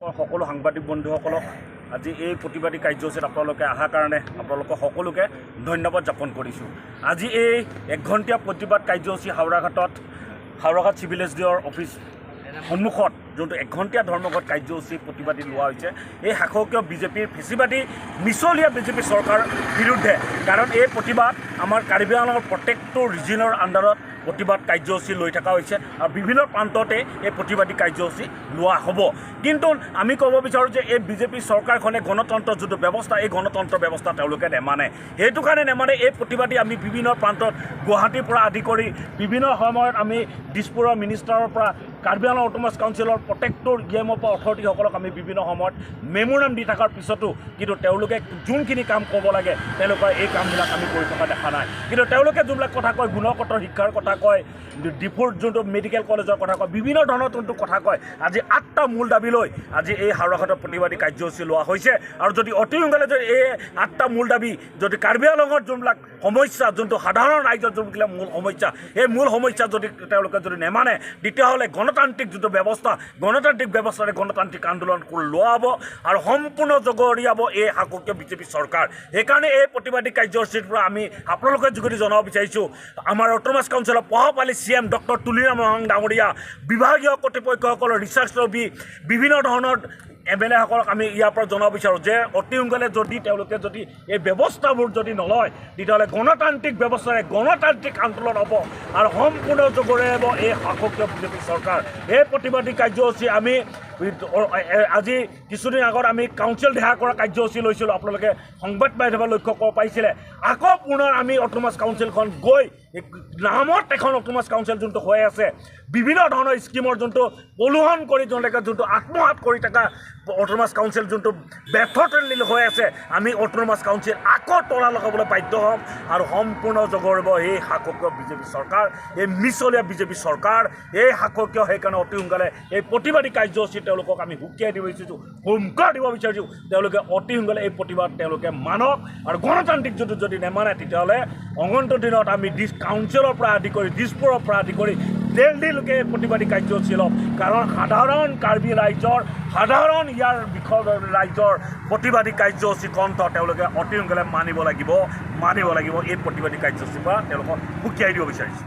সকলো সাংবাদিক বন্ধুসকলক আজি এই প্ৰতিবাদী কাৰ্যসূচীত আপোনালোকে অহাৰ কাৰণে আপোনালোকক সকলোকে ধন্যবাদ জ্ঞাপন কৰিছোঁ। আজি এই একঘণ্টীয়া প্ৰতিবাদ কাৰ্যসূচী হাওৰাঘাটত, হাওৰাঘাট চিভিল এছ ডি অ'ৰ অফিচ সন্মুখত যোনটো একঘণ্টীয়া ধৰ্মঘট কাৰ্যসূচী প্ৰতিবাদী লোৱা হৈছে, এই শাসকীয় বিজেপিৰ ফেচিবাদী মিছলীয়া বিজেপি চৰকাৰৰ বিৰুদ্ধে। কাৰণ এই প্ৰতিবাদ আমাৰ কাৰ্বি আংলঙৰ প্ৰত্যেকটো ৰিজনৰ আণ্ডাৰত প্ৰতিবাদ কাৰ্যসূচী লৈ থকা হৈছে আৰু বিভিন্ন প্ৰান্ততে এই প্ৰতিবাদী কাৰ্যসূচী লোৱা হ'ব। কিন্তু আমি ক'ব বিচাৰোঁ যে এই বিজেপি চৰকাৰখনে গণতন্ত্ৰ যোনটো ব্যৱস্থা, এই গণতন্ত্ৰ ব্যৱস্থা তেওঁলোকে নেমানে। সেইটো কাৰণে নেমানে। এই প্ৰতিবাদী আমি বিভিন্ন প্ৰান্তত, গুৱাহাটীৰ পৰা আদি কৰি বিভিন্ন সময়ত আমি দিছপুৰৰ মিনিষ্টাৰৰ পৰা কাৰ্বি আংলং অট'নমাছ কাউন্সিলৰ প্ৰত্যেকটো ই এমৰ পৰা অথৰিটিসকলক আমি বিভিন্ন সময়ত মেম'ৰেণ্ডাম দি থকাৰ পিছতো কিন্তু তেওঁলোকে যোনখিনি কাম ক'ব লাগে, তেওঁলোকৰ এই কামবিলাক আমি কৰি থকা দেখা নাই। কিন্তু তেওঁলোকে যোনবিলাক কথা কয়, গুণগত শিক্ষাৰ কথা কয়, ডিফুৰ যোনটো মেডিকেল কলেজৰ কথা কয়, বিভিন্ন ধৰণৰ যোনটো কথা কয়, আজি আঠটা মূল দাবী লৈ আজি এই হাওৰাঘাটৰ প্ৰতিবাদী কাৰ্যসূচী লোৱা হৈছে। আৰু যদি অতি সোনকালে যদি এই আঠটা মূল দাবী যদি কাৰ্বি আংলঙত যোনবিলাক সমস্যা, যোনটো সাধাৰণ ৰাইজৰ যোনবিলাক মূল সমস্যা, এই মূল সমস্যা যদি তেওঁলোকে যদি নেমানে, তেতিয়াহ'লে গণতান্ত্ৰিক যোনটো ব্যৱস্থা, গণতান্ত্ৰিক ব্যৱস্থাৰে গণতান্ত্ৰিক আন্দোলন লোৱা হ'ব আৰু সম্পূৰ্ণ জগৰীয়াব এই শাসকীয় বিজেপি চৰকাৰ। সেইকাৰণে এই প্ৰতিবাদী কাৰ্যসূচীৰ পৰা আমি আপোনালোকৰ যোগেদি জনাব বিচাৰিছোঁ, আমাৰ অট'নমাছ কাউন্সিলৰ পহাপালি C M doctor Tuliram Ronghang ডাঙৰীয়া, বিভাগীয় কৰ্তৃপক্ষসকলৰ, ৰিচাৰ্চ লবি, বিভিন্ন ধৰণৰ এম এল এসকলক আমি ইয়াৰ পৰা জনাব বিচাৰোঁ যে অতি সোনকালে যদি তেওঁলোকে যদি এই ব্যৱস্থাবোৰ যদি নলয়, তেতিয়াহ'লে গণতান্ত্ৰিক ব্যৱস্থাৰে গণতান্ত্ৰিক আন্দোলন হ'ব আৰু সম্পূৰ্ণ জগৰীয়াব এই শাসকীয় বিজেপি চৰকাৰ। এই প্ৰতিবাদী কাৰ্যসূচী আমি আজি কিছুদিন আগত আমি কাউন্সিল দেহা কৰা কাৰ্যসূচী লৈছিলোঁ। আপোনালোকে সংবাদ মাধ্যমত লক্ষ্য কৰিব পাৰিছিলে। আকৌ পুনৰ আমি অট'নমাছ কাউন্সিলখন গৈ নামত এখন অট'নমাছ কাউন্সিল যোনটো হৈ আছে, বিভিন্ন ধৰণৰ স্কীমৰ যোনটো প্ৰলোভন কৰি তেওঁলোকে যোনটো আত্মসাত কৰি থকা অট'নমাছ কাউন্সিল যোনটো ব্যৰ্থতলী হৈ আছে, আমি অট'নমাছ কাউন্সিল আকৌ তলা লগাবলৈ বাধ্য হ'ম আৰু সম্পূৰ্ণ জগৰীয়াব এই শাসকীয় বিজেপি চৰকাৰ, এই মিছলীয়া বিজেপি চৰকাৰ, এই শাসকীয়। সেইকাৰণে অতি সোনকালে এই প্ৰতিবাদী কাৰ্যসূচী তেওঁলোকক আমি সুকীয়াই দিব বিচাৰিছোঁ, হুংকাৰ দিব বিচাৰিছোঁ, তেওঁলোকে অতি সোনকালে এই প্ৰতিবাদ তেওঁলোকে মানক। আৰু গণতান্ত্ৰিক যোনটো যদি নেমানে, তেতিয়াহ'লে আগন্তুক দিনত আমি কাউন্সিলৰ পৰা আদি কৰি, দিছপুৰৰ পৰা আদি কৰি দিল্লীলৈকে এই প্ৰতিবাদী কাৰ্যসূচী ল'ম। কাৰণ সাধাৰণ কাৰ্বি ৰাইজৰ, সাধাৰণ ইয়াৰ বিষয় ৰাইজৰ প্ৰতিবাদী কাৰ্যসূচী কণ্ঠ তেওঁলোকে অতি সোনকালে মানিব লাগিব, মানিব লাগিব। এই প্ৰতিবাদী কাৰ্যসূচীৰ পৰা তেওঁলোকক সুকীয়াই দিব বিচাৰিছোঁ।